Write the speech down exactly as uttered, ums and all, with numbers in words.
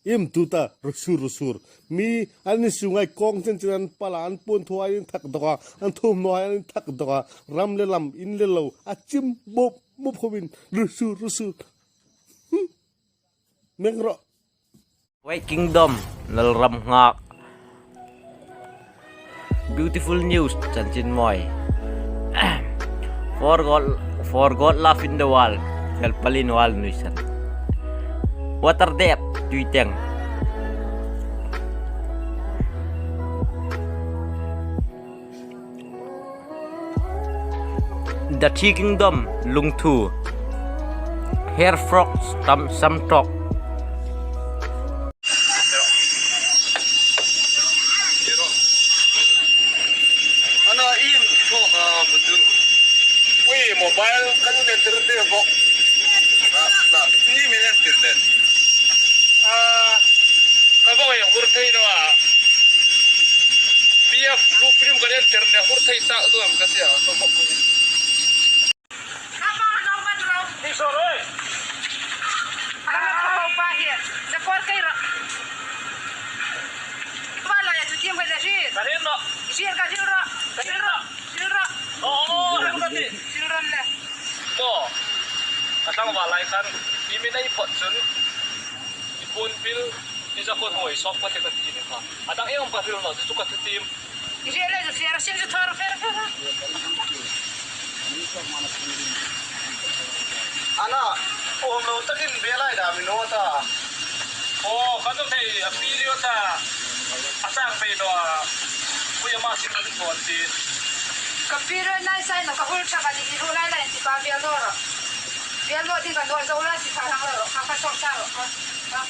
Iem tuta, ru sur, ru sur. Mi an insunghai kawng chen chen an pal a, an puon thaw an inthak dawk a, an thuomhnaw an inthak dawk a, ram le lam, in le lo, a chim bop, bop khawmin, ru sur, ru sur. Hmm. Meng ro. White Kingdom, Lalramnghak. Beautiful news, chanchin mawi. For God, for God love in the world, fel pali in world nuisan. Water depth, tuiteng. The Three Kingdom, lungthu. Hair frog, sam, samtok. Ana im ko ka budu. Ui, mobile kan enter te bok. Na, na, ni mi enter le. Ah, ka bok ya hur thei naw a. P F blueprint kan enter le hur thei sa do am ka tia, ka bok. Aw, aw, aw, aw, aw. Aw, a tlangval lai khan, i mi nei phawt chun, i puon pil, i za kawt hoi sawk ka ti ka ti ni kha. A dang em ka hril naw chu ka ti tim. I hril le, i hril, hril, hril, hril. Ana, um lo takin biel ai dam i naw ta. Aw, ka nuom thei, a period a, a chang pei naw a. Ui, ama sin ka ding phawt ti. Ka period nai sai naw, ka hul ṭha ka ti, i hul lai lai ti ka biel naw ro. Biel naw ti ka naw zo lai ti ka rang ro, ka ka sawk sa ro, ka, ka.